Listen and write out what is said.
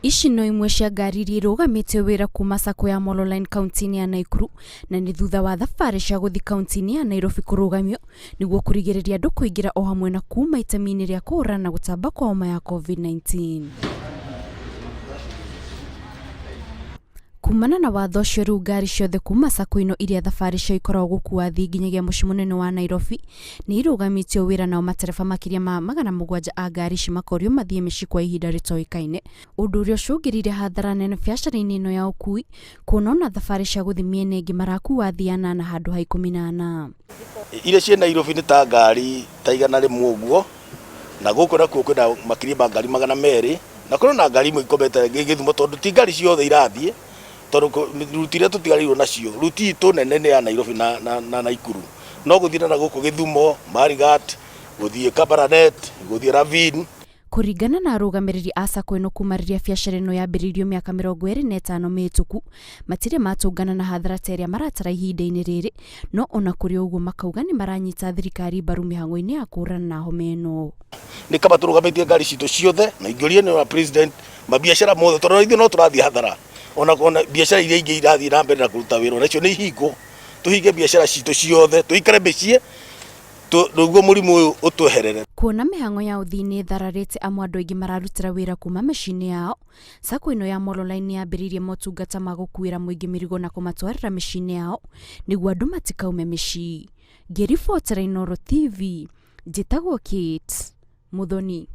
Ici no imwe cia ngari iria irũgamĩtio wĩra kuma sacco ya Molo Line kaunti-inĩ ya Naikuru, na nĩ thutha wa thabarĩ cia gũthiĩ kaunti-inĩ ya Nairobi kũrũgamio nĩguo kũrigĩrĩria andũ kũingĩra o hamwe na kuma itemi-inĩ rĩa kũhũrana na gũtamba kwa homa ya COVID-19. Kumana na watho ũcio rĩu ngari ciothe kuma sacco ĩno iria thabarĩ cio ikoragwo gũkua athii nginyagia mũciĩ mũnene wa Nairobi nĩ irũgamĩtio wĩra nao matereba makĩria ma 700 a ngari ici makorio mathiĩ mĩciĩ kwa ihinda rĩtoĩkaine, ũndũ ũrĩa ũcũngĩrĩirie hathara nene biacara-inĩ ĩno ya ũkui kuona ona thabarĩ cia gũthiĩ mĩena ĩngĩ marakua athii anana handũ ha 14. Iria ciĩ Nairobi nĩ ta ngari ta 100 ũguo, na gũkũ nakuo kwĩna makĩria ma ngari 200, na kũrĩ na ngari imwe ikomete Gĩthumo tondũ ti ngari ciothe irathiĩ, tondũ ruti iria tũtigarĩirwo nacio, ruti itũ nene nĩ ya Nairobi na Naikuru. No gũthiĩ na gũkũ Gĩthumo, Marigat, gũthiĩ Kabarnet, gũthiĩ Ravine. Kũringana na arũgamĩrĩri a sacco ĩno kuma rĩrĩa biacara ĩno yambĩrĩirio mĩaka 25 mĩhĩtũku, matirĩ matũngana na hathara ta ĩrĩa maratara ihinda-inĩ rĩrĩ, no ona kũrĩ ũguo makauga nĩ maranyita thirikari mbaru mĩhang'o-inĩ ya kũhũrana na homa ĩno. Nĩ kaba tũrũgamĩtie ngari citũ ciothe na ingĩũria nĩ wa president mabiacara mothe tondũ ithuĩ no tũrathiĩ hathara, ona biacara iria ingĩ irathiĩ na mbere na kũruta wĩra onacio nĩ ihingwo, tũhinge biacara citũ ciothe tũikare mĩciĩ nĩguo mũrimũ ũyũ ũtweherere. Kuona mĩhang'o ya ũthii nĩ ĩthararĩte amwe andũ aingĩ mararutĩra wĩra kuma mĩciĩ-inĩ yao, sacco ĩno ya Molo Line nĩ yambĩrĩirie motungata ma gũkuĩra mũingĩ mĩrigo na kũmatwarĩra mĩciĩ-inĩ yao nĩguo andũ matikaume mĩciĩ. Ngĩribotera Inooro TV, njĩtagwo Kate Muthoni.